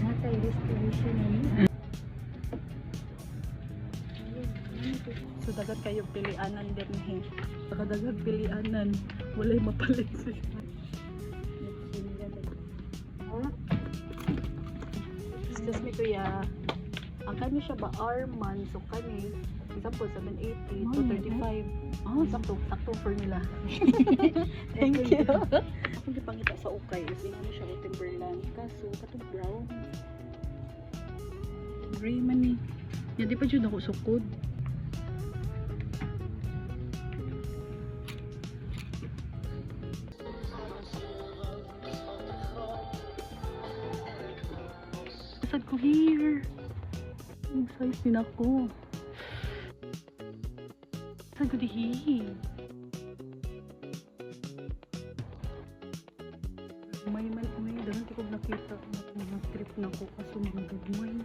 Natay distribution ni. So dagat kayo pilianan din he. Kadagag pilianan, walay mapalit. Excuse me, kuya. Ang kani siya ba Arman, so kani example 780, 235. Ah, sakto, sakto formula. Thank you. Akong gipangita sa ukay is ingano siya o Timberland, kaso katong brown. Gray man ni. Ya di pa jud ako sukod. Sad ko here. Ang size din ako. Sad ko dihi. May man, may dahil ko nakita mga trip na ko kaso mga gagmay.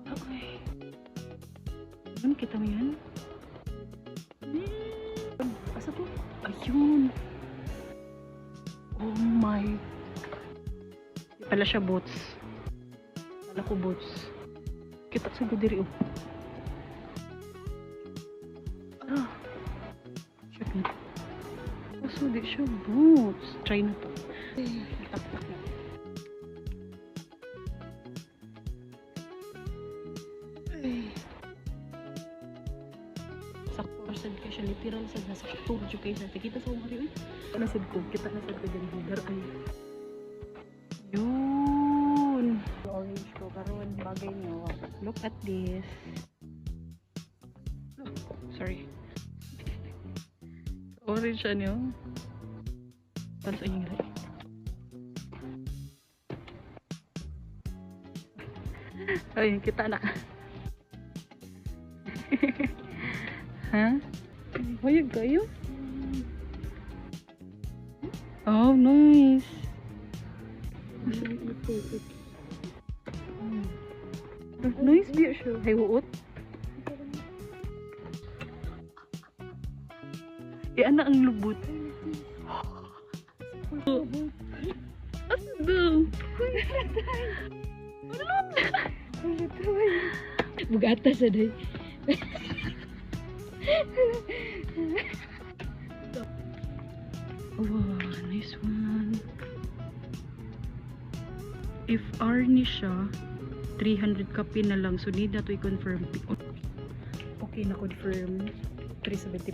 Ay. Yun, kita mo yan? Asa to? Ayun. Oh my. Di pala siya boots. Pala ko boots. Kita sa diri oh. Ah. Check na. Kaso di siya boots. Try na to. Taktak na. Ay. Sakto sad kay siya, literal sad na sakto jud kay siya. Kita sa akong ari oy. Kita na sad ko, kita na sad ko diri dar ay. Yun. Orange ko karon bagay niyo. Look at this. Oh, sorry. Orange siya niyo. Tapos ayun nga. Ay, kita na. Ha? Wayag kayo? Oh, nice. Nice biya siya. Hay huot. Eh, ana ang lubot. Asa daw? Bugata sa day. Wow, nice one. If R ni siya, 300 copy na lang. So, need na to i-confirm. Okay, na-confirm. 374.